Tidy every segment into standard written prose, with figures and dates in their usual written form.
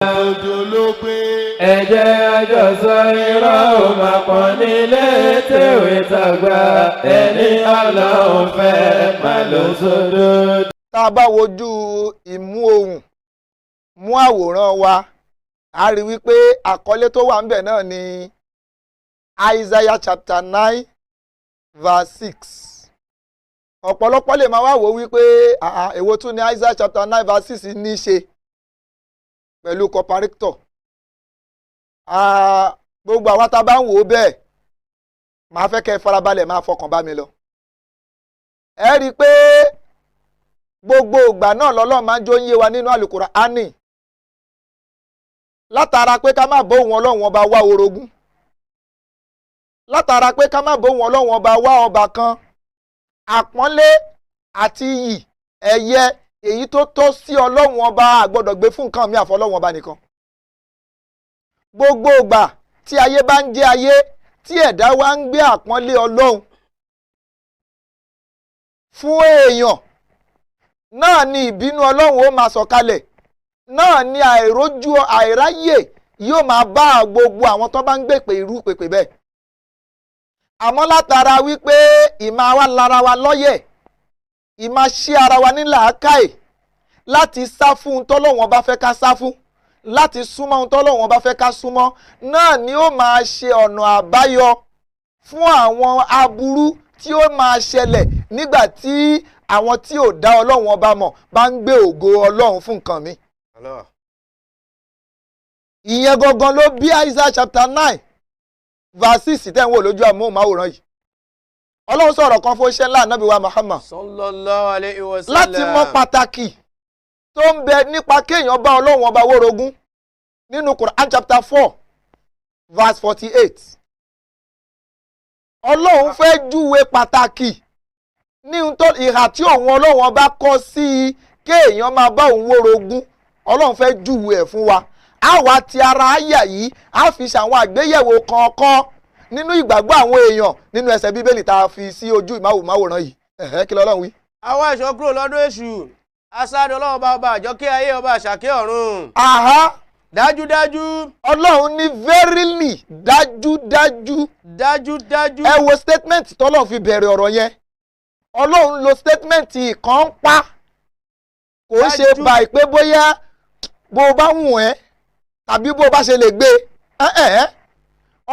Òjò ló gbé. Ẹ jẹ́ àjọsọ irọ́ ò máa pọ̀ nílé tèwé tàgbà, ẹni Ọlọ́run fẹ́ máa lọ sódò. Tá a bá wojú ìmú ohùn mú àwòrán wa, a rí wípé àkọlé tó wà ńbẹ̀ náà ni Isaiah chapter 9 verse 6. Ọ̀pọ̀lọpọ̀ lè máa wá wò ó wípé, "Ah, ah, èwo tún ni Isaiah chapter 9 verse 6 ní í ṣe pẹ̀lú comparator?" Ah, gbogbo àwa tá a bá ń wò ó bẹ́ẹ̀, màá fẹ́ kẹ́ ẹ farabalẹ̀, máa fọkàn bá mi lọ. Ẹ rí i pé gbogbo ìgbà náà lọ́lọ́run máa ń jó ń yé wa nínú Àlùkùránì látara pé ká má bóun Ọlọ́run Ọba wá orogún, látara pé ká má bóun Ọlọ́run Ọba wá ọba kan. Àpọ́nlé àti iyì ẹ̀yẹ èyí tó tọ́ sí Ọlọ́run Ọba, àgbọ́dọ̀ gbé fún nǹkan mi àfọlọ́run Ọba nìkan. Gbogbo ìgbà tí ayé bá ń jẹ́ ayé, tí ẹ̀dá wa ń gbé àpọ́nlé Ọlọ́run fún èèyàn náà ni ìbínú Ọlọ́run ó máa sọ̀kalẹ̀, náà ni àìrójú àìráyè yóò máa bá gbogbo àwọn tó bá ń gbèpè irú pèpè bẹ́ẹ̀. Àmọ́ látara wípé ìmáa wa lára wa lọ́yẹ̀, ìmáa ṣí ara wa ní làákàyè láti sá fún un tọ́lọ́wọ́n bá fẹ́ ká sá fún, láti súnmọ́ ohun tọ́lọ́wọ́n bá fẹ́ ká súnmọ́ náà ni ó máa ṣe ọ̀nà àbáyọ fún àwọn aburú tí ó máa ṣẹlẹ̀ nígbà tí àwọn tí ò dá Ọlọ́run Ọba mọ̀ bá ń gbé ògo Ọlọ́run fún nǹkan mi. Ìyẹn gangan ló bí Isaiah chapter 9 verse 6 tẹ́ ń wò lójú amóhùnmáwòrán yìí. Ọlọ́run sọ̀rọ̀ kan fún iṣẹ́ ńlá Ànábì wa Muhammad Sallallahu alayhi wa sallam. láti mọ pàtàkì tó ń bẹ nípa kéèyàn bá Ọlọ́run Ọba wórogún nínú Quran chapter 4 verse 48. Ọlọ́run fẹ́ júwe pàtàkì ní ohun tó ìhà tí òun Ọlọ́run Ọba kọ sí i kéèyàn máa bá òun wórogún. Ọlọ́run fẹ́ júwe ẹ̀ fún wa. Á wá ti ara àyà yìí, á fi ṣàwọn àgbéyẹ̀wò kọ̀ọ̀kan nínú ìgbàgbọ́ àwọn èèyàn nínú ẹsẹ̀ Bíbélì tá a fi sí ojú ìmáwòmáwòrán yìí. Ẹ̀hẹ́, kí lọ́lọ́run wí? Àwọn aṣọ kúrò lọ́dọ̀ èṣù, aṣáájú Ọlọ́run ọba, ọba àjọkẹ́ ayé, ọba àṣàkẹ́ ọ̀run. Aha. Dájúdájú. Ọlọ́run ní verily, dájúdájú. Dájúdájú. Ẹ wo statement tọ́lọ́run fi bẹ̀rẹ̀ ọ̀rọ̀ yẹn. Ọlọ́run lo statement kan pa, kò ń ṣe Dájú. báyìí pé bóyá bó o bá wù ẹ́ tàbí bó o bá ṣe lè gbé e. Ẹ́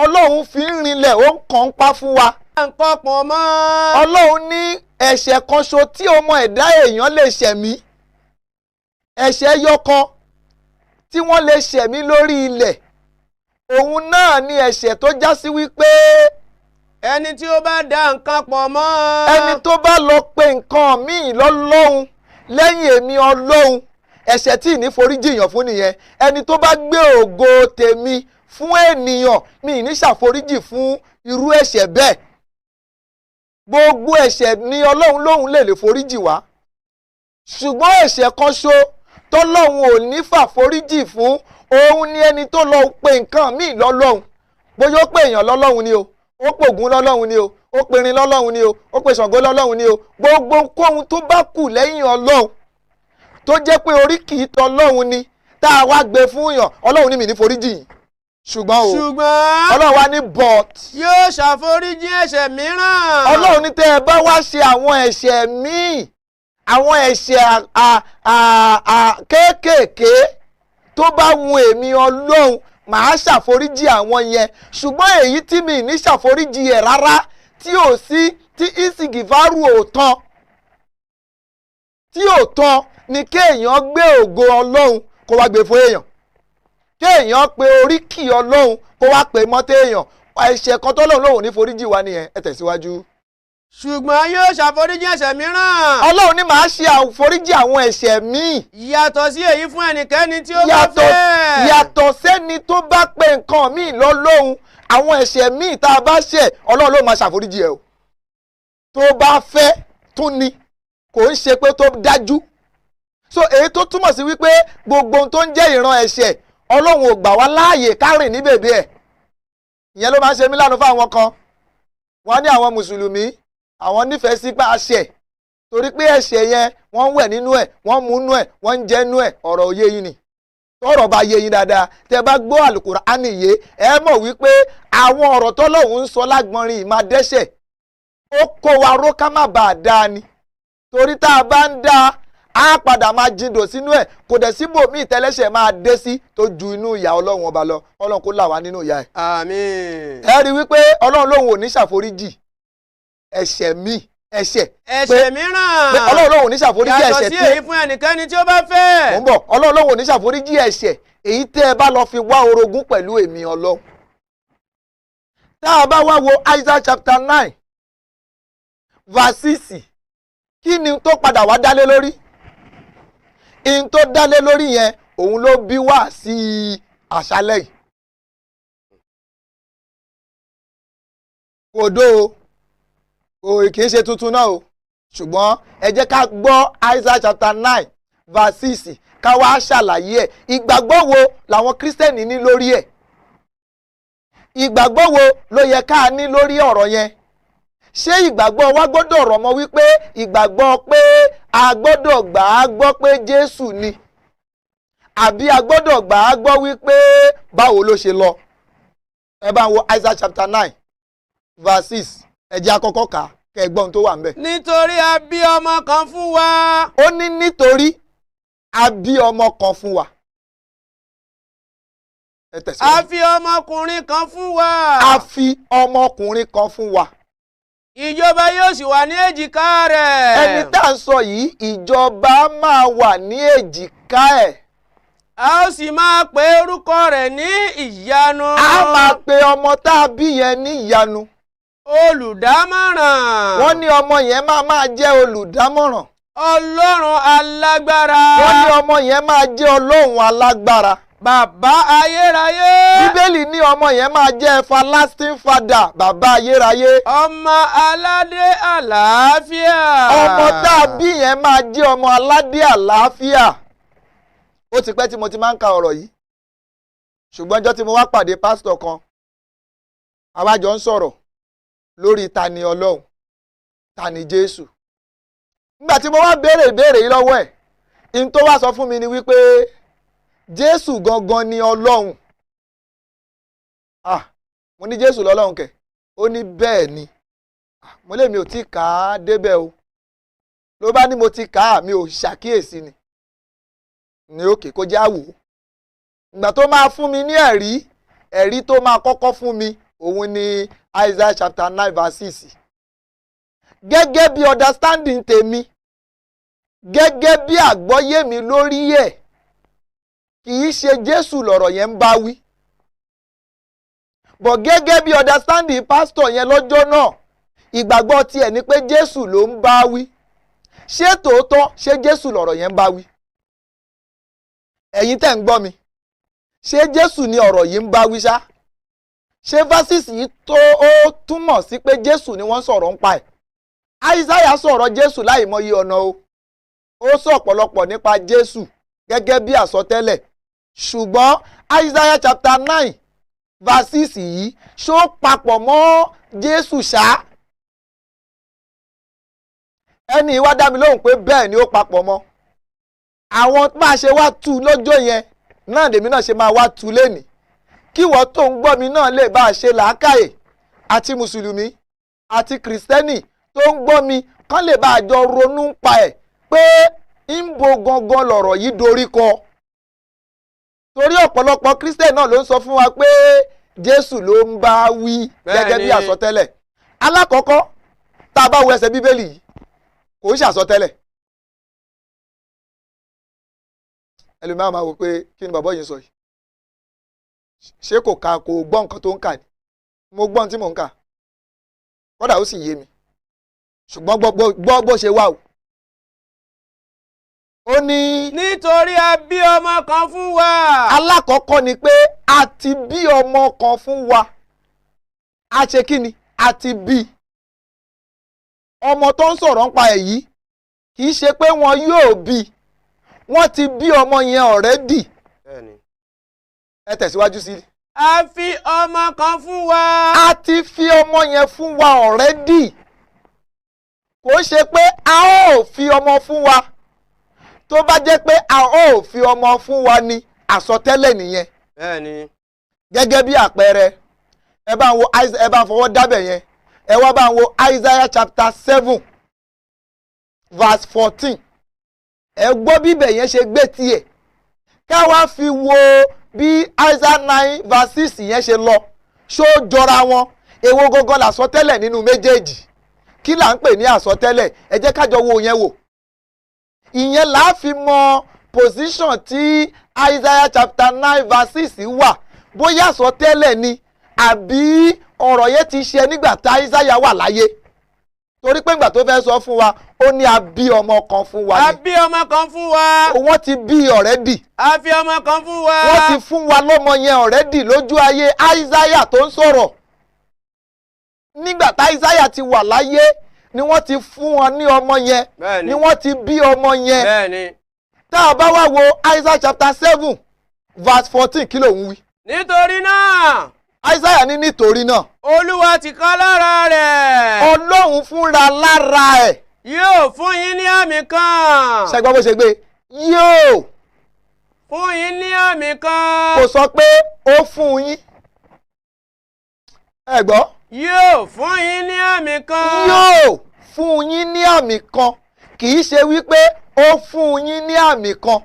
Ọlọ́run fi ń rinlẹ̀, ó ń kàn ń pa fún wa. Nǹkan pọ̀ mọ́. Ọlọ́run ní ẹ̀ṣẹ̀ kan ṣo tí ọmọ ẹ̀dá èèyàn lè ṣẹ̀mí, ẹ̀ṣẹ̀ yọkan tí wọ́n lè ṣẹ̀mí lórí ilẹ̀, òun náà ni ẹ̀ṣẹ̀ tó já sí wípé ẹni tí ó bá da nǹkan pọ̀ mọ́. Ẹni tó bá lọ pe nǹkan míì lọ́lọ́run lẹ́yìn èmi Ọlọ́run, ẹ̀ṣẹ̀ tí ì ní foríjì yàn fún nìyẹn. Ẹni tó bá gbé ògo tèmi fún ènìyàn, mi ì ní ṣàforíjì fún irú ẹ̀ṣẹ̀ bẹ́ẹ̀. Gbogbo ẹ̀ṣẹ̀ ni Ọlọ́run lóhun lè foríjì wá, ṣùgbọ́n ẹ̀ṣẹ̀ kan ṣo tọ́lọ́run ò ní fàforíjì fún, òun ni ẹni tó lọ pe nǹkan míì lọ́lọ́run. Bóyá ó pe èèyàn lọ́lọ́run ni o, ó pògùn lọ́lọ́run ni o, ó perin lọ́lọ́run ni o, ó pe Ṣàngó lọ́lọ́run ni o, gbogbo kóhun tó bá kù lẹ́yìn Ọlọ́run tó jẹ́ pé oríkì tọlọ́run ni tá a wá gbé fún yàn, Ọlọ́run ní mi ní foríjì yìí. Ṣùgbọ́n o, ṣùgbọ́n, Ọlọ́run wá ní but, yóò ṣàforíjì ẹ̀ṣẹ̀ mìíràn. Ọlọ́run ní tẹ́ ẹ bá wá ṣe àwọn ẹ̀ṣẹ̀ míì, àwọn ẹ̀ṣẹ̀ kéékèèké tó bá wun èmi Ọlọ́run, màá ṣàforíjì àwọn yẹn. Ṣùgbọ́n èyí tí mi ní ṣàforíjì ẹ̀ rárá, tí ò sí tí ìsìgìfárù ò tán, tí ò tán, ni kéèyàn gbé ògo Ọlọ́run kó wá gbé fún èèyàn, kéèyàn pe oríkì Ọlọ́run kó wá pè mọ́tẹ́ èèyàn. Ẹ̀ṣẹ̀ kan tọ́lọ́run lòun ní foríjì wa nìyẹn. Ẹ tẹ̀síwájú. Ṣùgbọ́n yóò ṣàforíjì ẹ̀ṣẹ̀ mìíràn. Ọlọ́run ní màá ṣe àforíjì àwọn ẹ̀ṣẹ̀ míì. Yàtọ̀ sí èyí fún ẹnikẹ́ni tí ó bá yàtọ̀ fẹ́. Yàtọ̀ sẹ́ni tó bá pe nǹkan míì lọ́lọ́run, àwọn ẹ̀ṣẹ̀ míì tá a bá ṣẹ̀, Ọlọ́run ló máa ṣàforíjì ẹ̀ o. Tó bá fẹ́ tún ni, kò ń ṣe pé tó dájú. So èyí tó túmọ̀ sí wípé gbogbo ohun tó ń jẹ́ ìran ẹ̀ṣẹ̀, Ọlọ́run ò gbà wá láàyè kárìn ní bèbè ẹ̀. Ìyẹn ló máa ń ṣe mí lánàá fáwọn kan. Wọ́n ní àwọn mùsùlùmí, àwọn nífẹ̀ẹ́ sí pé àṣẹ torí pé ẹ̀ṣẹ̀ yẹn, wọ́n ń wẹ̀ nínú ẹ̀, wọ́n ń mú nínú ẹ̀, wọ́n ń jẹ nínú ẹ̀. Ọ̀rọ̀ òye yìí ni. Tọ́rọ̀ bá yé yín dáadáa, tẹ́ bá gbọ́ Àlùkùránì yé, ẹ mọ̀ wípé àwọn ọ̀rọ̀ tọ́lọ́hun ń sọ lágbọnrin ìmá dẹ́ṣẹ̀, ó kó wa ró ká má bàa dáa ni. Torí tá a bá ń dá a padà máa jindò sínú ẹ̀, kò dẹ̀ síbòmíì tẹ́lẹ́ṣẹ̀ máa dé sí tó ju inú ìyà Ọlọ́run ọba lọ. Ọlọ́run kó là wá nínú ìyà ẹ̀. Àmín. Ẹ rí wípé Ọlọ́run lòun ò ní ṣàforíjì ẹ̀ṣẹ̀ míì, ẹ̀ṣẹ̀ Ẹ̀ṣẹ̀ mìíràn. Pé Ọlọ́run lòun ò ní ṣàforíjì Yàtọ̀ ẹ̀ṣẹ̀ sí tí èyí fún ẹnikẹ́ni tí ó bá fẹ́. Mò ń bọ̀. Ọlọ́run lòun ò ní ṣàforíjì ẹ̀ṣẹ̀ èyí tẹ́ ẹ bá lọ fi wá orogún pẹ̀lú èmi Ọlọ́run. Tá a bá wá wo Isaiah chapter 9 verse 6, kí ni tó padà wá dálé lórí? In tó dálé lórí yẹn òun ló bí wá sí àṣálẹ́ yìí. Kò dó o, kò kì í ṣe tuntun náà o, ṣùgbọ́n ẹ jẹ́ ká gbọ́ Isaiah chapter 9 verse 6 ká wá ṣàlàyé ẹ̀. Ìgbàgbọ́ wo làwọn Kírísítẹ́nì ní lórí ẹ̀? Ìgbàgbọ́ wo ló yẹ ká ní lórí ọ̀rọ̀ yẹn? Ṣé ìgbàgbọ́ wa gbọ́dọ̀ rọ̀ mọ́ wípé ìgbàgbọ́ pé a gbọ́dọ̀ gbà á gbọ́ pé Jésù ni, àbí a gbọ́dọ̀ gbà á gbọ́ wípé báwo ló ṣe lọ? Ẹ bá ń wo Isaiah chapter 9 verse 6, ẹ jẹ́ àkọ́kọ́ kà á kẹ́ ẹ gbọ́ ohun tó wà ńbẹ̀. Nítorí a bí ọmọ kan fún wa. Ó ní nítorí a bí ọmọ kan fún wa. Ẹ tẹ̀síwájú. A fi ọmọkùnrin kan fún wa. A fi ọmọkùnrin kan fún wa. Ìjọba yóò sì wà ní èjìká rẹ̀. Ẹni tá à ń sọ yìí, ìjọba máa wà ní èjìká ẹ̀. A ó sì máa pe orúkọ rẹ̀ ní ìyanu. A máa pe ọmọ tá a bí yẹn ní ìyanu. Olùdámọ̀ràn. Wọ́n ní ọmọ yẹn máa máa jẹ́ olùdámọ̀ràn. Ọlọ́run alágbára. Wọ́n ní ọmọ yẹn máa jẹ́ Ọlọ́run alágbára. Bàbá ayérayé. Bíbélì ní ọmọ yẹn máa jẹ́ everlasting father, bàbá ayérayé. Ọmọ aládé àlàáfíà. Ọmọ tá a bí yẹn máa jẹ́ ọmọ aládé àlàáfíà. Ó ti pẹ́ tí mo ti máa ń ka ọ̀rọ̀ yìí, ṣùgbọ́n ọjọ́ tí mo wá pàdé pásítọ̀ kan, àwa jọ ń sọ̀rọ̀ lórí ta ni Ọlọ́run, ta ni Jésù. Nígbà tí mo wá béèrè ìbéèrè yìí lọ́wọ́ ẹ̀, in tó wá sọ fún mi ni wípé Jésù gangan ni Ọlọ́run. Ah, mo ní Jésù lọ́lọ́run kẹ̀. Ó ní bẹ́ẹ̀ ni. Mo lè mi ò tí kà á débẹ̀ o. Ló bá ní mo ti kà á, mi ò ṣàkíyèsí ni. Ní òkè kó já wò ó. Ìgbà tó máa fún mi ní ẹ̀rí, ẹ̀rí tó máa kọ́kọ́ fún mi, òun ni Isaiah chapter 9 verse 6. Gẹ́gẹ́ bí understanding tèmi, gẹ́gẹ́ bí àgbọ́yé mi lórí ẹ̀, kì í ṣe Jésù lọ̀rọ̀ yẹn ń bá wí. Bọ̀ gẹ́gẹ́ bí understanding pastor yẹn lọ́jọ́ náà, ìgbàgbọ́ tiẹ̀ ni pé Jésù ló ń bá wí. Ṣé tòótọ́ ṣé Jésù lọ̀rọ̀ yẹn ń bá wí? Ẹ̀yin tẹ́ ń gbọ́ mi, ṣé Jésù ni ọ̀rọ̀ yìí ń bá wí ṣá? Ṣé fásitì yìí tó ó túmọ̀ sí pé Jésù ni wọ́n sọ̀rọ̀ ń pa ẹ̀? Aísáyà sọ̀rọ̀ Jésù láìmọye ọ̀nà o. Ó sọ ọ̀pọ̀lọpọ̀ nípa Jésù gẹ́gẹ́ bí àsọtẹ́lẹ̀. Ṣùgbọ́n Aísáyà chapter 9 verse 6 yìí ṣó papọ̀ mọ́ Jésù ṣá? Ẹni wá dá mi lóhùn pé bẹ́ẹ̀ ni ó papọ̀ mọ́. Àwọn bá a ṣe wá tú lọ́jọ́ yẹn náà lèmi náà ṣe máa wá tú lénìí. Kí wọ́n tó ń gbọ́ mi náà lè bá a ṣe làákàyè, àti mùsùlùmí àti kìrìsìtẹ́nì tó ń gbọ́ mi kán lè bá a jọ ronú pa ẹ̀ pé ń bo gangan lọ̀rọ̀ yìí dorí kọ. Torí ọ̀pọ̀lọpọ̀ kìrìsìtẹ́nì náà ló ń sọ fún wa pé Jésù ló ń bá wí gẹ́gẹ́ bí àsọtẹ́lẹ̀. Alákọ̀ọ́kọ́ tá a bá wo ẹsẹ̀ Bíbélì yìí kò ń ṣàsọtẹ́lẹ̀. Ẹlòmíràn máa wò pé kí ni bàbá yìí ń sọ yìí, ṣé kò ka kò gbọ́ nǹkan tó ń kà ní? Mo gbọ́ ohun tí mò ń kà, kódà ó sì yé mi, ṣùgbọ́n gbọ́ bó ṣe wà o. Ó ní. Nítorí a bí ọmọ kan fún wa. Alákọ̀ọ́kọ́ ni pé a ti bí ọmọ kan fún wa. A ṣe kí ni? A ti bí. Ọmọ tó ń sọ̀rọ̀ ń pa ẹ̀ yìí kì í ṣe pé wọn yóò bí, wọ́n ti bí ọmọ yẹn already. Ẹ tẹ̀síwájú sí. A fi ọmọ kan fún wa. A ti fi ọmọ yẹn fún wa already. Kò ṣe pé a ó fi ọmọ fún wa. Tó bá jẹ́ pé a ó fi ọmọ fún wa ni, Àsọtẹ́lẹ̀ nìyẹn. Bẹ́ẹ̀ni. Gẹ́gẹ́ bí àpẹẹrẹ, ẹ bá ń wo, ẹ bá ń fọwọ́ dábẹ̀ yẹn, ẹ wá bá ń wo Isaiah chapter 7 verse 14. Ẹ gbọ́ bíbẹ̀ yẹn ṣe gbé tiẹ̀, ká wá fi wo bí Isaiah 9 verse 6 yẹn ṣe lọ. Ṣó jọra wọn? Èwo gangan làsọtẹ́lẹ̀ nínú méjèèjì? Kí là ń pè ní àsọtẹ́lẹ̀? Ẹ jẹ́ ká jọ wo yẹn wò. Ìyẹn là á fi mọ position tí Isaiah chapter 9 verse 6 wà, bóyá àsọtẹ́lẹ̀ ni àbí ọ̀rọ̀ yẹn ti ṣe nígbà tá Isaiah wà láyé, torí pé ìgbà tó fẹ́ sọ fún wa, ó ní a bí ọmọ kan fún wa. A ni bí ọmọ kan fún wa. Wọ́n ti bí already. A fi ọmọ kan fún wa. Wọ́n ti fún wa lọ́mọ yẹn already lójú ayé Isaiah tó ń sọ̀rọ̀. Nígbà tá Isaiah ti wà láyé ni wọ́n ti fún wọn ní ọmọ yẹn, ni wọ́n ti bí ọmọ yẹn. Tá a bá wá wo Isaiah chapter 7 verse 14, kí ló ń wí? Nítorí náà. Isaiah ní nítorí náà. Olúwa tìkálára rẹ̀. Ọlọ́run fúnra lára ẹ̀. Yóò fún yín ní àmì kan. Ṣẹgbọ́n bó ṣe gbé? Yóò fún yín ní àmì kan. Kò sọ pé ó fún yín. Ẹ gbọ́. Yóò fún yín ní àmì kan. Yóò fún yín ní àmì kan. Kì í ṣe wípé ó fún yín ní àmì kan.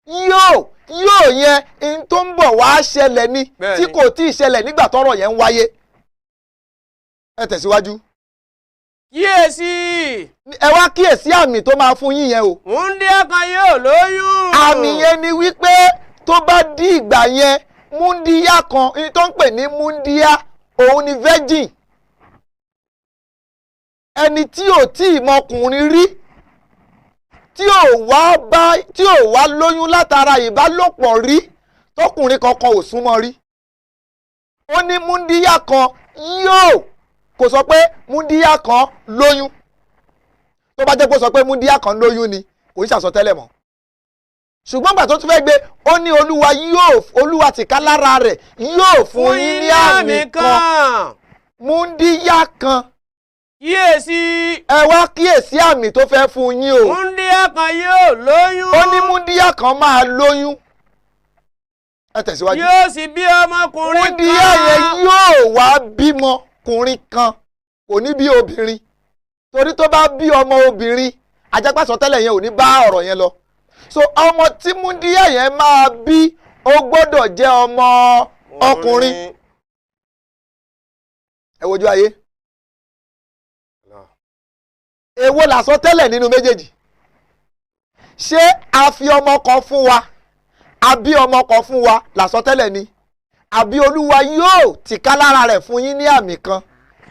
Yóò yẹn, n tó ń bọ̀ wá ṣẹlẹ̀ ni, tí kò tí ì ṣẹlẹ̀ nígbà tọ́rọ̀ yẹn ń wáyé. Ẹ tẹ̀síwájú. Kíyèsí. Ẹ wá kíyèsí àmì tó máa fún yín yẹn o. Wúńdíá kan yóò lóyún. Àmì yẹn ni wípé tó bá di ìgbà yẹn, múndíá kan ní tó ń pè ní múndíá, òun ni virgin, ẹni tí ò tí ì mọkùnrin rí, tí ò wá bá tí ò wá lóyún látara ìbálòpọ̀ rí, tọkùnrin kankan ò súnmọ́ rí. Ó ní múndíá kan yóò, kò sọ pé múndíá kan lóyún. Tó bá jẹ́ pé ó sọ pé múndíá kan lóyún ni, kò ní ṣàsọtẹ́lẹ̀ mọ́. Ṣùgbọ́n gbà tó tún fẹ́ gbé, ó ní Olúwa yóò, Olúwa tìkálára rẹ̀ yóò fún yín ní àmì kan, múndíá kan. Kíyèsí. Ẹ wá kíyèsí àmì tó fẹ́ fún yín o. Wúńdíá kan yóò lóyún. Ó ní múndíá kan máa lóyún. Ẹ tẹ̀síwájú. Yóò sì bí ọmọkùnrin kan. Múndíá yẹn yóò wá bímọ ọkùnrin kan, kò ní bí obìnrin, torí tó bá bí ọmọ obìnrin, ajápàsọtẹ́lẹ̀ yẹn ò ní bá ọ̀rọ̀ yẹn lọ. So ọmọ tí múndíá yẹn máa bí, ó gbọ́dọ̀ jẹ́ ọmọ ọkùnrin. Ẹ wojú ayé. Èwo làsọtẹ́lẹ̀ nínú méjèèjì? Ṣé a fi ọmọ kan fún wa, a bí ọmọ kan fún wa làsọtẹ́lẹ̀ ni, àbí Olúwa yóò tìkálára rẹ̀ fún yín ní àmì kan,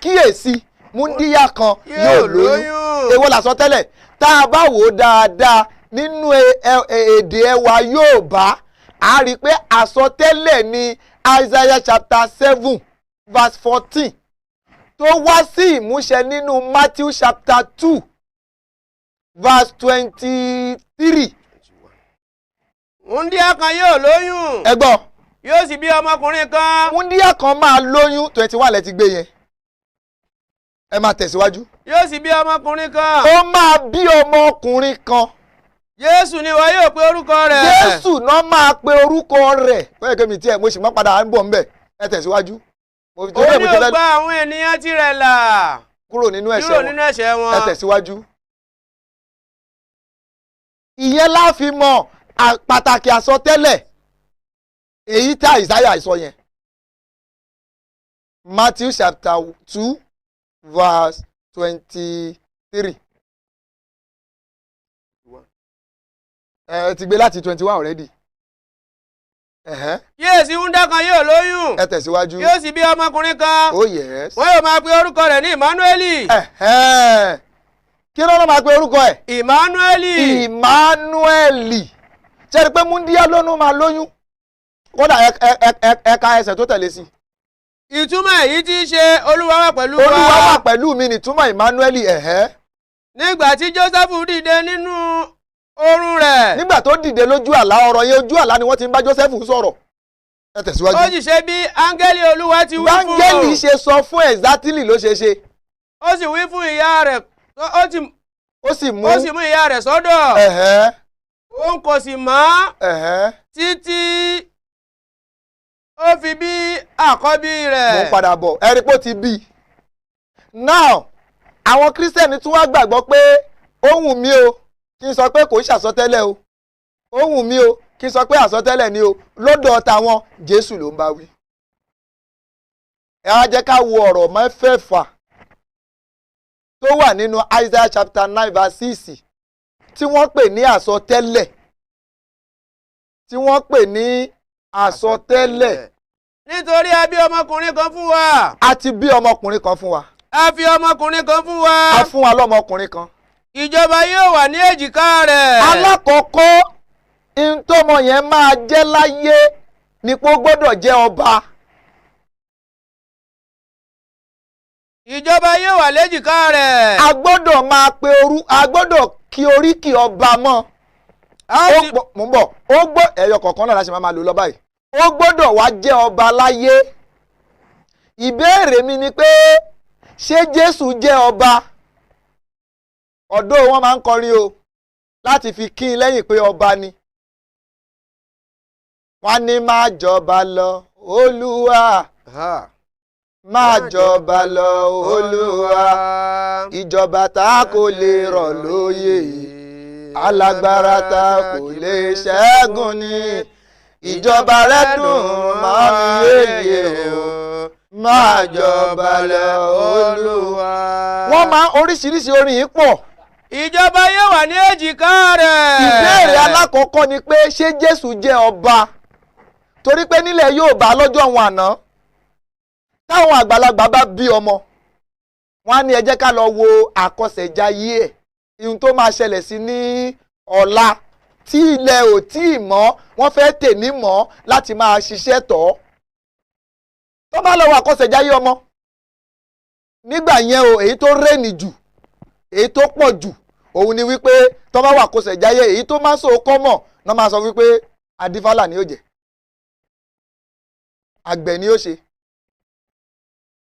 kíyèsí, múndíá kan yóò lóyún? Èwo làsọtẹ́lẹ̀? Tá a bá wò ó dáadáa nínú èdè ẹwà Yorùbá, a rí i pé àsọtẹ́lẹ̀ ni Isaiah chapter 7 verse 14 tó wá sí ìmúṣẹ nínú Matthew chapter 2 verse 23. Wúńdíá kan yóò lóyún. Ẹ gbọ́. Yóò sì bí ọmọkùnrin kan. Múndíá kan máa lóyún. 21 lẹ ti gbé yẹn, ẹ máa tẹ̀síwájú. Yóò sì bí ọmọkùnrin kan. Ó máa bí ọmọkùnrin kan. Jésù ni wọn yóò pe orúkọ rẹ̀. Jésù náà máa pe orúkọ rẹ̀. Bẹ́ẹ̀ kẹ́mi tiẹ̀ mo sì máa padà ń bọ̀ ńbẹ̀. Ẹ tẹ̀síwájú. Mo fi Ó torí ẹ̀ ní mo ti ó fẹ́ gba àwọn ènìyàn tirẹ̀ là kúrò nínú ẹ̀ṣẹ̀ kúrò wọn. Nínú ẹ̀ṣẹ̀ wọn. Ẹ tẹ̀síwájú. Ìyẹn la fi mọ pàtàkì àsọtẹ́lẹ̀ èyí tá Ìsáyà sọ yẹn. Matthew chapter 2 verse 23. Ẹ ti gbé láti 21 already. Ẹ̀hẹ́n. Kíyèsí, wúńdíá kan yóò lóyún. Ẹ tẹ̀síwájú. Yóò sì bí ọmọkùnrin kan. Oh yes. Wọn yóò máa pe orúkọ rẹ̀ ní Emmanueli. Ẹ̀hẹ́n. Kí ló máa pe orúkọ ẹ̀? Emmanueli. Emmanueli. Ṣe é rí i pé múndíá lónú máa lóyún? Kódà ẹ̀ka ẹsẹ̀ tó tẹ̀lé sí. Ìtumọ̀ èyí tí í ṣe Olúwa wà pẹ̀lú wa. Olúwa wà pẹ̀lú mi nìtúmọ̀ Emmanueli. Ẹ̀hẹ́. Nígbà tí Joseph dìde nínú oorun rẹ̀. Nígbà tó dìde lójú àlá, ọ̀rọ̀ yẹn, ojú àlá ni wọ́n ti ń bá Joseph sọ̀rọ̀. Ẹ tẹ̀síwájú. Ó sì ṣe bí áńgẹ́lì Olúwa ti wí fún Báńgẹ́lì ṣe sọ fún, exactly ló ṣe ṣe. Ó sì wí fún ìyá rẹ̀, ó sì Ó sì mú ó sì mú ìyá rẹ̀ sọ́dọ̀. Ẹ̀hẹ́. Òun kò sì mọ̀ Ẹ̀hẹ́. Títí ó fi bí àkọ́bí rẹ̀. Mo ń padà bọ̀, ẹ rí pé ó ti bí i. Now, àwọn Kírísítẹ́nì tún wá gbàgbọ́ pé ó wù mí o kí n sọ pé kò ń ṣàsọtẹ́lẹ̀ o, ó wù mí o kí n sọ pé àsọtẹ́lẹ̀ ni o, lọ́dọ̀ tàwọn Jésù ló ń bá wí. Ẹ wá jẹ́ ká wo ọ̀rọ̀ mẹ́fẹ̀ẹ̀fà tó wà nínú Isaiah chapter 9 verse 6 tí wọ́n pè ní àsọtẹ́lẹ̀, tí wọ́n pè ní àsọtẹ́lẹ̀. Nítorí a bí ọmọkùnrin kan fún wa. A ti bí ọmọkùnrin kan fún wa. A fi ọmọkùnrin kan fún wa. A fún wa lọ́mọkùnrin kan. Ìjọba yóò wà ní èjìká rẹ̀. Alákọ̀ọ́kọ́, ntọ́mọ yẹn máa jẹ́ láyé ni pé ó gbọ́dọ̀ jẹ́ ọba. Ìjọba yóò wà léjìká rẹ̀. A gbọ́dọ̀ máa pe orú, a gbọ́dọ̀ kí oríkì ọba mọ́. Mo ń bọ̀, ó gbọ́ ẹ̀yọ kọ̀ọ̀kan náà láti máa lò lọ báyìí. Ó gbọ́dọ̀ wá jẹ́ ọba láyé. Ìbéèrè mi ni pé ṣé Jésù jẹ́ ọba? Ọ̀dọ́ wọn máa ń kọrin o láti fi kín lẹ́yìn pé ọba ni. Wọ́n ní máa jọba lọ Olúwa, máa jọba lọ Olúwa, ìjọba tá kò lè rọ̀ lóyè, alágbára tá kò lè ṣẹ́gun ni, ìjọba rẹ̀ dùn mọ́ mi yéye o, máa jọba lọ Olúwa. Wọ́n máa oríṣiríṣi orin yìí pọ̀. Ìjọba yóò wà ní èjìká rẹ̀. Ìbéèrè alákọ̀ọ́kọ́ ni pé ṣé Jésù jẹ́ ọba? Torí pé nílẹ̀ Yorùbá lọ́jọ́ àwọn àná, táwọn àgbàlagbà bá bí ọmọ, wọ́n á ní ẹ jẹ́ ká lọ wo àkọsẹ̀jayé ẹ̀, ihun tó máa ṣẹlẹ̀ sí ní ọ̀la tí ilẹ̀ ò tí ì mọ́, wọ́n fẹ́ tè ní mọ́ láti máa ṣiṣẹ́ tọ̀. Tó bá lọ wo àkọsẹ̀jayé ọmọ nígbà yẹn o, èyí tó rẹ́ni jù, èyí tó pọ̀ jù, òun ni wípé tó bá wà àkọsẹ̀jayé, èyí tó máa ń sòókọ́ mọ̀ náà máa sọ wípé adífálà ni ó jẹ́, àgbẹ̀ ni ó ṣe,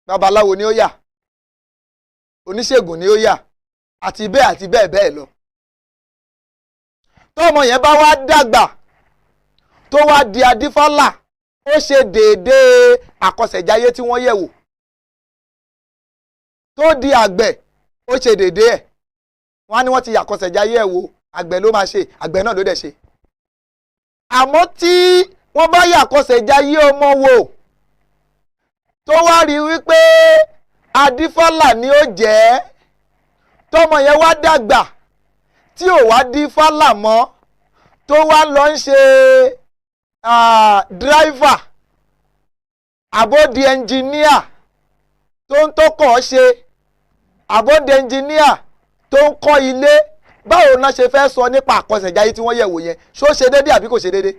babaláwo ni ó yà, oníṣègùn ni ó yà, àti bẹ́ẹ̀ àti bẹ́ẹ̀ bẹ́ẹ̀ lọ. Tọ́mọ yẹn bá wá dàgbà tó wá di adífálà, ó ṣe déédéé àkọsẹ̀jayé tí wọ́n yẹ̀ wò. Tó di àgbẹ̀, ó ṣe déédéé ẹ̀. Wọ́n á ní wọ́n ti àkọsẹ̀jayé ẹ̀ wò, àgbẹ̀ ló máa ṣe, àgbẹ̀ náà ló dẹ̀ ṣe. Àmọ́ tí wọ́n bá yà àkọsẹ̀jayé ọmọ wò tó wá rí wípé adífálà ni ó jẹ́, tọ́mọ yẹn wá dàgbà tí ò wá dífálà mọ́, tó wá lọ ń ṣe dráìvà àbódi ẹnjìníà tó ń tọkọ̀ ṣe, àbódi ẹnjìníà tó ń kọ́ ilé, báwo náà ṣe fẹ́ sọ nípa àkọsẹ̀jayé tí wọ́n yẹ̀ wò yẹn? Ṣó ṣe déédé àbí kò ṣe déédé?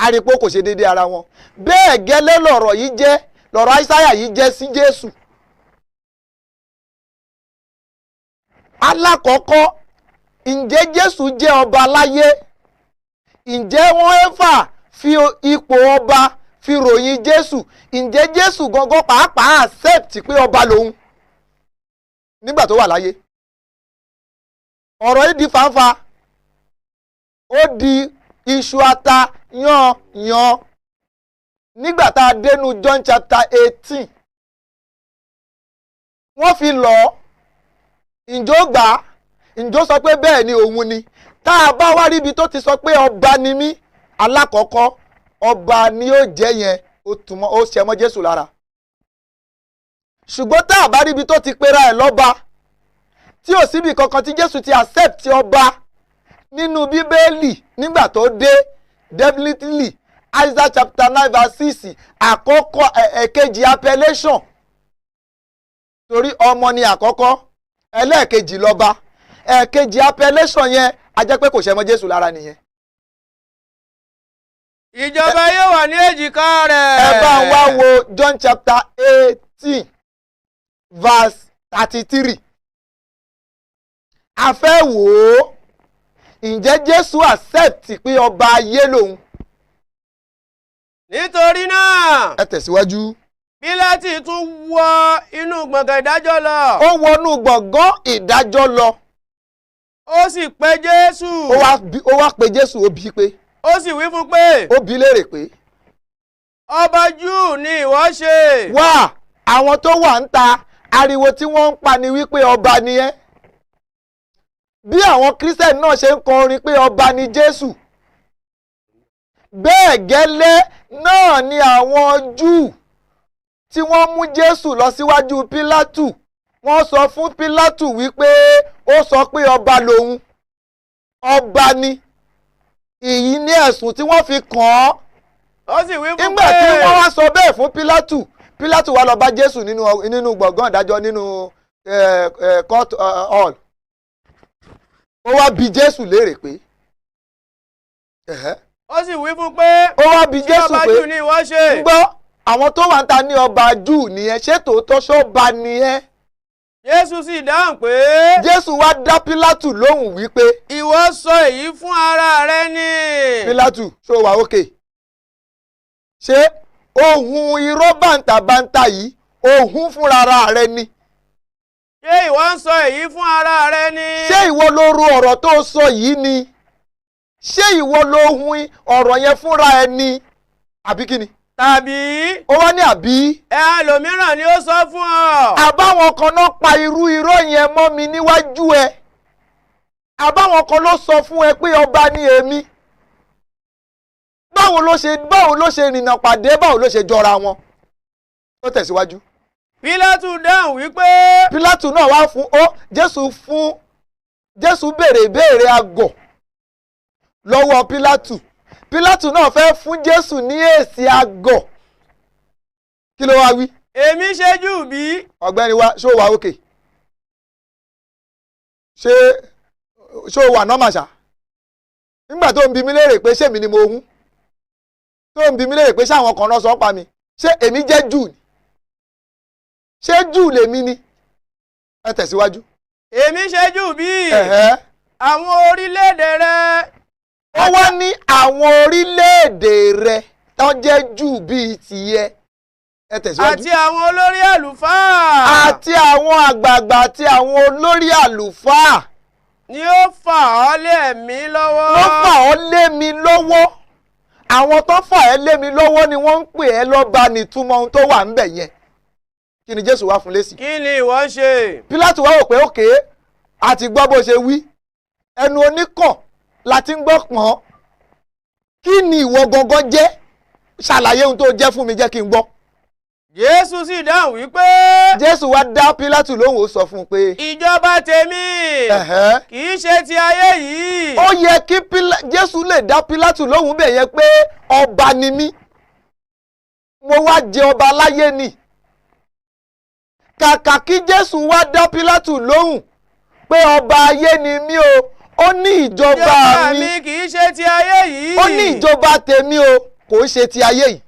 Àrípò kò ṣe déédé ara wọn. Bẹ́ẹ̀ gẹ́lẹ́ lọ̀rọ̀ yìí jẹ́, lọ̀rọ̀ Aísáyà yìí jẹ́ sí Jésù. Alákọ̀ọ́kọ́, ǹjẹ́ Jésù jẹ́ ọba láyé? Ǹjẹ́ wọ́n ẹ́fà fi ipò ọba fi ròyìn Jésù? Ǹjẹ́ Jésù gangan pàápàá accept pé ọba lòun nígbà tó wà láyé? Ọ̀rọ̀ yìí di fàǹfà, ó di iṣu ata yan yan nígbà tá a dénú John chapter 18. Wọ́n fi lọ̀ ọ́, ǹjọ́ gbà á, ǹjọ́ sọ pé bẹ́ẹ̀ ni òun ni. Tá a bá wá ríbi tó ti sọ pé ọba ni mí, alákọ̀ọ́kọ́ ọba ni ó jẹ́ yẹn, ó túmọ̀ ó ṣẹ mọ́ Jésù lára. Ṣùgbọ́n tá a bá ríbi tó ti pera ẹ̀ lọ́ba, tí ò síbi kankan tí Jésù ti accept ọba nínú Bíbélì nígbà tó dé, definitely Isaiah chapter 9 verse 6 àkọ́kọ́ ẹ̀kejì appellation, torí ọmọ ni àkọ́kọ́, ẹlẹ́ẹ̀kejì lọ́ba, ẹ̀kejì appellation yẹn a jẹ́ pé kò ṣẹ mọ́ Jésù lára nìyẹn. Ìjọba yóò wà ní èjìká rẹ̀. Ẹ bá ń wá wo John chapter 18 verse 33. A fẹ́ wò ó, ǹjẹ́ Jésù accept pé ọba ayé lòun? Nítorí náà. Ẹ tẹ̀síwájú. Pílátì tún wọ inú gbọ̀ngàn ìdájọ́ lọ. Ó wọnú gbọ̀ngàn ìdájọ́ lọ. Ó sì pe Jésù. Ó wá pe Jésù, ó bi pé. Ó sì wí fún pé, Ó bi léèrè pé, ọba Júù ni ìwọ ṣe? Wá, àwọn tó wà ń ta, ariwo tí wọ́n ń pa ni wípé ọba ni ẹ́. Bí àwọn Christian náà ṣe ń kọrin pé ọba ni Jésù, bẹ́ẹ̀ gẹ́lẹ́ náà ni àwọn Júù tí wọ́n mú Jésù lọ síwájú Pílátù, wọ́n sọ fún Pílátù wípé ó sọ pé ọba lòun, ọba ni. Èyí ní ẹ̀sùn tí wọ́n fi kàn án. Ó sì wí fún Nígbà pé, tí wọ́n wá sọ bẹ́ẹ̀ fún Pílátù, Pílátù wá lọ bá Jésù nínú gbọ̀ngàn ìdájọ́, nínú court hall. Ó wá bi Jésù léèrè pé, ẹ̀hẹ́. Ó sì wí fún pé, Ó wá bi ṣé Jésù ọba pé, Júù ni ìwọ ṣe? Ń gbọ́, àwọn tó wà ń ta ní ọba Júù nìyẹn, ṣé tòótọ́ ṣọ́ba nìyẹn? Jésù sì dáhùn pé, Jésù wá dá Pílátù lóhùn wípé, ìwọ sọ èyí fún ara rẹ ni. Pílátù, ṣó wà ókè? Ṣé ohun irọ́ bàǹtàbàǹtà yìí ohun fúnra rẹ ni? Ṣé ìwọ ń sọ èyí fún ara rẹ ni? Ṣé ìwọ ló ro ọ̀rọ̀ tó sọ yìí ni? Ṣé ìwọ ló hun ọ̀rọ̀ yẹn fúnra ẹ ni, àbí kí ni? Tàbí Ó wá ní àbí ẹlòmíràn ni ó sọ fún ọ? Àbáwọn kan náà pa irú irọ́ yẹn mọ́ mi níwájú ẹ? Àbáwọn kan ló sọ fún ẹ pé ọba ni èmi? Báwo ló ṣe rìnnà pàdé? Báwo ló ṣe jọra wọn? Ó tẹ̀síwájú. Pílátù dáhùn wípé, Pílátù náà wá fún ó Jésù fún Jésù béèrè ìbéèrè àgọ̀ lọ́wọ́ Pílátù. Pílátù náà fẹ́ fún Jésù ní èsì àgọ̀. Kí ló wá wí? Èmi ṣe Júù bí? Ọ̀gbẹ́ni wa, ṣó wà òkè? Ṣé ṣó wà normal ṣá? Nígbà tó ń bi mí léèrè pé ṣé èmi ni mo hún, tó ń bi mí léèrè pé ṣé àwọn kan náà sọ pa mi, ṣé èmi jẹ́ Júù ni? Ṣé Júù lèmi ni? Ẹ tẹ̀síwájú. Èmi ṣe Júù bí? Ẹ̀hẹ́. Àwọn orílẹ̀-èdè rẹ Ó wá ní àwọn orílẹ̀-èdè rẹ tó jẹ́ Júù bíi tìyẹ. Ẹ tẹ̀síwájú. Àti àwọn olórí àlùfáà Àti àwọn àgbààgbà àti àwọn olórí àlùfáà ni ó fà ọ́ lé mi lọ́wọ́. Ló fà ọ́ lé mi lọ́wọ́. Àwọn tó fà ẹ́ lé mi lọ́wọ́ ni wọ́n ń pè ẹ́ lọ́ba. Nìtumọ̀ ohun tó wà ńbẹ̀ yẹn. Kí ni Jésù wá fún lésì? Kí ni ìwọ ń ṣe? Pílátù wá wò pé òkè àti gbọ́ bó ṣe wí, ẹnu oníkàn la ti ń gbọ́ pọ́n. Kí ni ìwọ gangan jẹ́? Ṣàlàyé ohun tó jẹ́ fún mi, jẹ́ kí n gbọ́. Jésù sì dáhùn wípé, Jésù wá dá Pílátù lóhùn, ó sọ fún un pé, ìjọba tèmi ẹ̀hẹ́, kì í ṣe ti ayé yìí. Ó yẹ kí Jésù lè dá Pílátù lóhùn bẹ́ẹ̀ yẹn pé ọba ni mí, mo wá jẹ ọba láyé ni. Kàkà kí Jésù wá dá Pílátù lóhùn pé ọba ayé ni mí o, ó ní ìjọba Ìjọba mi mi kì í ṣe ti ayé yìí. Ó ní ìjọba tèmi o, kò ń ṣe ti ayé yìí.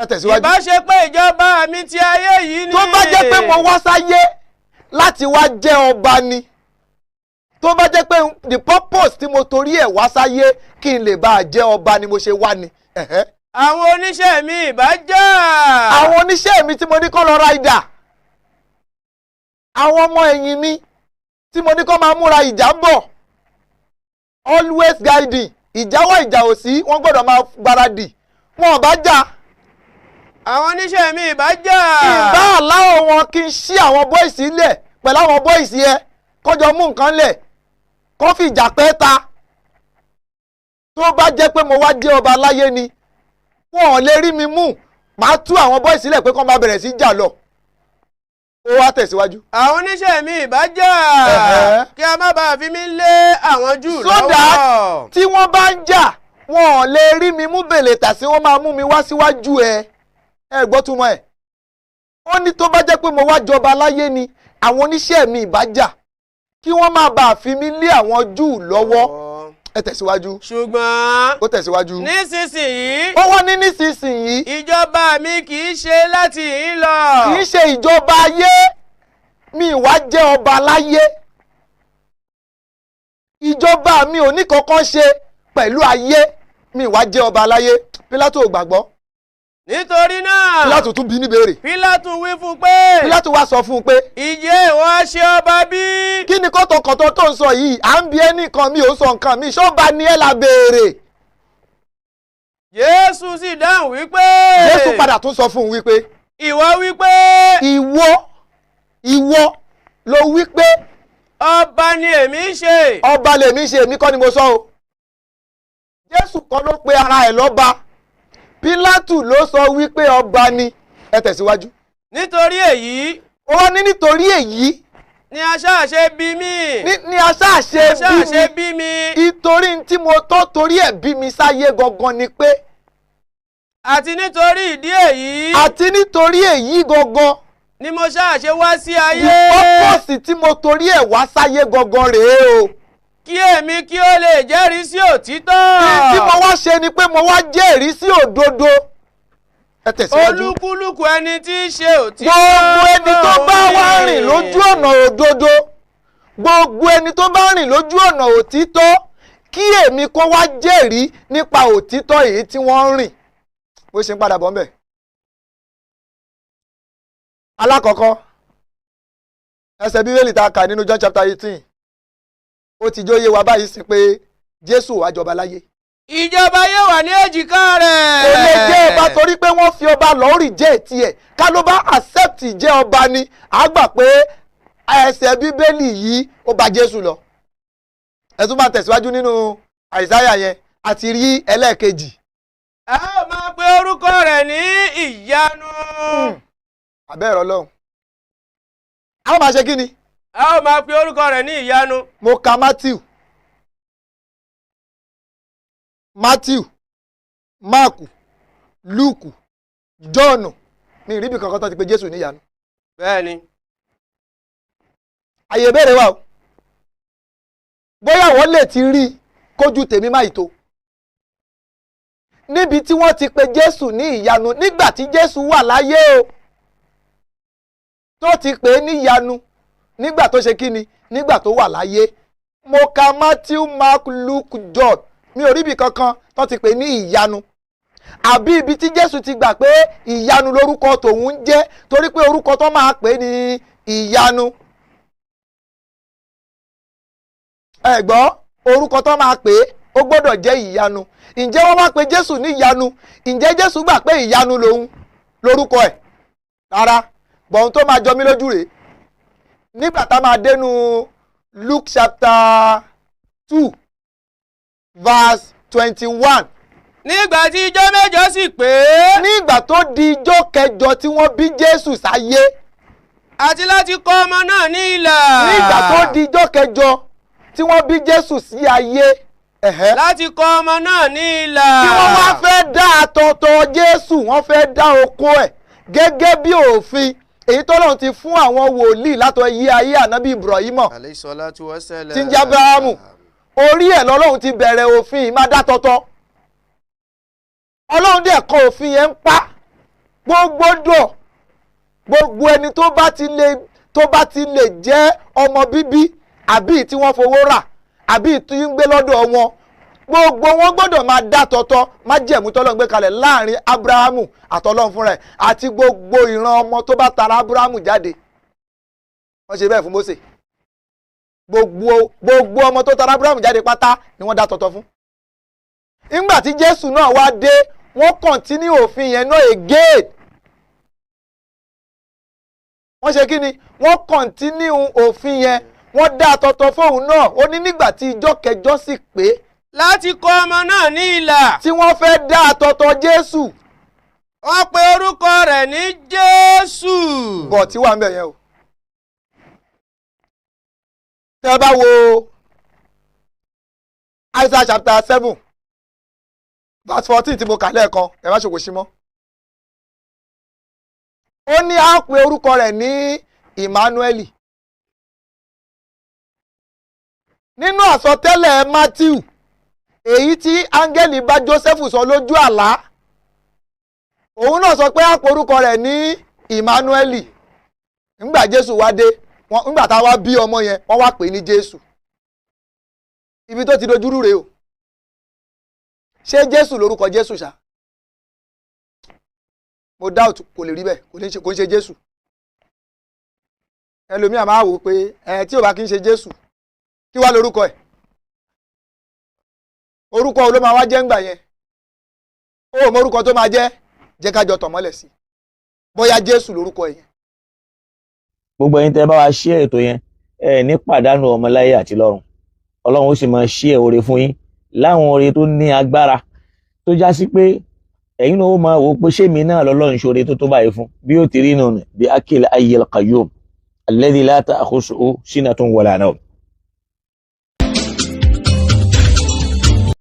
Ẹ tẹ̀síwájú. Ìbá ṣe pé ìjọba mi ti ayé yìí ni. Tó bá jẹ́ pé mo wá sáyé láti wá jẹ́ ọba ni, tó bá jẹ́ pé the purpose tí mo torí ẹ̀ wá sáyé kí n lè bá a jẹ́ ọba ni mo ṣe wá ni. Ẹ̀hẹ́. Àwọn oníṣẹ́ mi ìbá jà. Àwọn oníṣẹ́ mi tí mo ní kó lọ ra idà, àwọn ọmọ ẹ̀yìn mi tí mo ní kó máa múra ìjà ń bọ̀, always guiding, ìjà wá ìjà ò sí, wọ́n gbọ́dọ̀ máa gbáradì, wọn ò bá jà. Àwọn oníṣẹ́ mi ìbá jà. Ìbá aláwọ̀ wọn kí n ṣí àwọn boys lẹ̀ pẹ̀lú àwọn boys yẹn, kọjọ mú nǹkan lẹ̀, kó fi ìjà pẹ́ ta. Tó bá jẹ́ pé mo wá jẹ́ ọba láyé ni, wọn ò lè rí mi mú. Màá tú àwọn boys lẹ̀ pé kó máa bẹ̀rẹ̀ sí jà lọ. Ó wá tẹ̀síwájú. Àwọn oníṣẹ́ mi ìbá jà. Ẹ̀hẹ́. Kí a má bàa fi mí lé àwọn Júù So that lọ́wọ́. tí wọ́n bá ń jà, wọn ò lè rí mi mú bèlè tà sí wọ́n máa mú mi wá síwájú ẹ. Ẹ gbọ́ túmọ̀ ẹ̀. Ó ní tó bá jẹ́ pé mo wá jọba láyé ni, àwọn oníṣẹ́ mi ìbá jà kí wọ́n má bàa fi mí lé àwọn Júù lọ́wọ́. Ẹ tẹ̀síwájú. Ṣùgbọ́n Ó tẹ̀síwájú. nísinsìnyí, Ó wá ní nísinsìnyí, ìjọba mi kì í ṣe láti ìhín lọ. Kì í ṣe ìjọba ayé mi, wá jẹ́ ọba láyé. Ìjọba mi ò ní kankan ṣe pẹ̀lú ayé mi, wá jẹ́ ọba láyé. Pílátù ò gbàgbọ́. Nítorí náà. Pílátù tún bí ní béèrè. Pílátù wí fún pé. Pílátù wá sọ fún un pé. Ìjẹ́ ìwọ ṣe ọba bí? Kí ni kọ́tọ̀kọ̀tọ̀ tó ń sọ yìí? À ń bi ẹ́ nìkan mi ò sọ nǹkan mi, ṣọ́ba ni ẹ́ la béèrè. Jésù sì dáhùn wípé. Jésù padà tún sọ fún un wípé. Ìwọ wípé. Ìwọ ló wípé. Ọba ni èmi ṣe. Ọba lèmi ṣe, èmi kọ́ ni mo sọ o. Jésù kọ́ ló pe ara ẹ̀ lọ́ba. Pílátù ló sọ wípé ọba ni. Ẹ tẹ̀síwájú. Nítorí èyí. Ó wá ní nítorí èyí. Ni aṣáàṣe bí mi. Ní aṣáàṣe bí mi. Ìtorí tí mo tọ́ torí ẹ̀ bí mi sáyé gangan ni pé. Àti nítorí ìdí èyí. Àti nítorí èyí gangan. Ni mo ṣáàṣe wá sí ayé. Ìpọ́pọ̀sì tí mo torí ẹ̀ wá sáyé gangan rèé o. Kí èmi kí ó lè jẹ́rìí sí òtítọ́. Tí mo wá ṣe ni pé mo wá jẹ́rìí sí òdodo. Ẹ tẹ̀síwájú. Olúkúlùkù ẹni tí í ṣe òtítọ́. Gbogbo ẹni tó bá wá rìn lójú ọ̀nà òdodo. Gbogbo ẹni tó bá rìn lójú ọ̀nà òtítọ́. Kí èmi kó wá jẹ́rìí nípa òtítọ́ èyí tí wọ́n ń rìn. Bó ṣe ń padà bọ̀ ńbẹ̀. Alákọ̀ọ́kọ́, ẹsẹ̀ Bíbélì tá a kà nínú John chapter 18. Ó ti jó yé wa báyìí sí pé Jésù wá jọba láyé. Ìjọba yóò wà ní èjìká rẹ̀. Kò lè jẹ́ ọba torí pé wọ́n fi ọba lọ́ọ́ reject tiẹ̀. Ká ló bá accept jẹ́ ọba ni, a gbà pé ẹsẹ̀ Bíbélì yìí ó bá Jésù lọ. Ẹ tún máa tẹ̀síwájú nínú Àìsáyà yẹn àti rí ẹlẹ́ẹ̀kejì. A ó máa pe orúkọ rẹ̀ ní ìyanu. Àbẹ́ ẹ̀rọ lọ́hùn. A ó máa ṣe kí ni? A ó máa pe orúkọ rẹ̀ ní ìyanu. Mo ka Matthew, Matthew, Mark, Luke, John, mi ìríbi kankan tó ti pe Jésù ní ìyanu. Bẹ́ẹ̀ni. Àyè ìbéèrè wà o. Bóyá wọ́n lè ti rí kójú tèmi má ìtò. Níbi tí wọ́n ti pe Jésù ní ìyanu nígbà tí Jésù wà láyé o. Tó ti pè é ní ìyanu nígbà tó ṣe kíni nígbà tó wà láyé. Mo ka Matthew, Mark, Luke, John, mi ò ríbi kankan tó ti pè ní ìyanu. Àbí ibi tí Jésù ti gbà pé ìyanu lórúkọ tòun ń jẹ́ torí pé orúkọ tó máa pè ní ìyanu. Ẹ gbọ́, orúkọ tó máa pè é ó gbọ́dọ̀ jẹ́ ìyanu. Ǹjẹ́ wọ́n wá pe Jésù ní ìyanu? Ǹjẹ́ Jésù gbà pé ìyanu lòun lórúkọ ẹ̀? Rárá, bọ̀hún tó máa jọ mí lójú rèé. Nígbà tá máa dénú Luke chapter 2 verse 21. Nígbà tí ijọ́ mẹ́jọ sì pé. Nígbà tó di ijọ́ kẹjọ tí wọ́n bí Jésù sáyé. Àti láti kọ ọmọ náà ní ilà. Nígbà tó di ijọ́ kẹjọ tí wọ́n bí Jésù sí ayé. Láti kọ ọmọ náà ní ilà. Tí wọ́n wá fẹ́ dá àtọ̀tọ̀ Jésù, wọ́n fẹ́ dá oko ẹ̀ gẹ́gẹ́ bí òfin èyí tọ́lọ́run ti fún àwọn wòlíì látọ̀ yí ayé ànábì Ibrahim tí ń jẹ́ Abrahamu. Orí ẹ̀ lọ́lọ́run ti bẹ̀rẹ̀ òfin má dá tọ̀tọ̀. Ọlọ́run dẹ̀ kọ òfin yẹn ń pa gbogbo dọ̀ gbogbo ẹni tó bá ti lè jẹ́ ọmọ bíbí àbí tí wọ́n fowó rà àbí tí ń gbé lọ́dọ̀ wọn gbogbo wọn gbọ́dọ̀ máa dá tọ̀tọ̀ májẹ̀mú tọ́lọ́run gbé kalẹ̀ láàrin Abrahamu àtọlọ́run fúnra ẹ̀ àti gbogbo ìran ọmọ tó bá tara Abrahamu jáde. Wọ́n ṣe bẹ́ẹ̀ fún Mósè. Gbogbo ọmọ tó tara Abrahamu jáde pátá ni wọ́n dá tọ̀tọ̀ fún. Nígbà tí Jésù náà wá dé, wọ́n kọ̀ntínú òfin yẹn náà again. Wọ́n ṣe kí ni? Wọ́n kọ̀ntínú òfin yẹn, wọ́n dá tọ̀tọ̀ fóun náà. Ó ní nígbà tí ijọ́ kẹjọ sì pé. Láti kọ ọmọ náà ní ilà. Tí wọ́n fẹ́ dá àtọ̀tọ̀ Jésù. Wọ́n pe orúkọ rẹ̀ ní Jésù. Bọ̀ tí wà ń bẹ̀ yẹn o. Tẹ́ bá wo Isaiah chapter 7 verse 14 tí mo kà lẹ́ẹ̀kan, ẹ má ṣòkò sí mọ́. Ó ní á pe orúkọ rẹ̀ ní Emmanuel. Nínú àsọtẹ́lẹ̀ Matthew èyí tí áńgẹ́lì bá Joseph sọ lójú àlá, òun náà sọ pé á pe orúkọ rẹ̀ ní Emmanuel. Nígbà Jésù wá dé, nígbà tá a wá bí ọmọ yẹn, wọ́n wá pè ní Jésù. Ibi tó ti dojúrú rèé o. Ṣé Jésù lórúkọ Jésù ṣá? Mo doubt, kò lè rí bẹ́ẹ̀, kò ní ṣe, kò ń ṣe Jésù. Ẹlòmíà máa wò ó pé ẹ tí ò bá kí ń ṣe Jésù, kí wá lórúkọ ẹ̀? Orúkọ wo ló máa wá jẹ́ ńgbà yẹn? Ó mọ orúkọ tó máa jẹ́, jẹ́ ká jọ tàn mọ́lẹ̀ sí i bóyá Jésù lórúkọ ẹ̀ yẹn. Gbogbo ẹ̀yin tẹ́ bá wa ṣí ètò yẹn, ẹ ní pàdánù ọmọ láyé àti lọ́run. Ọlọ́run ó sì máa ṣí ẹ oore fún yín láwọn oore tó ní agbára tó já sí pé ẹ̀yin náà ó máa wò ó pé ṣé mi náà lọ́lọ́run ṣoore tó tó báyìí fún bí ó ti rí nù ní bí akil ayyil qayyum alladhi la ta'khusuhu sinatun wala nawm.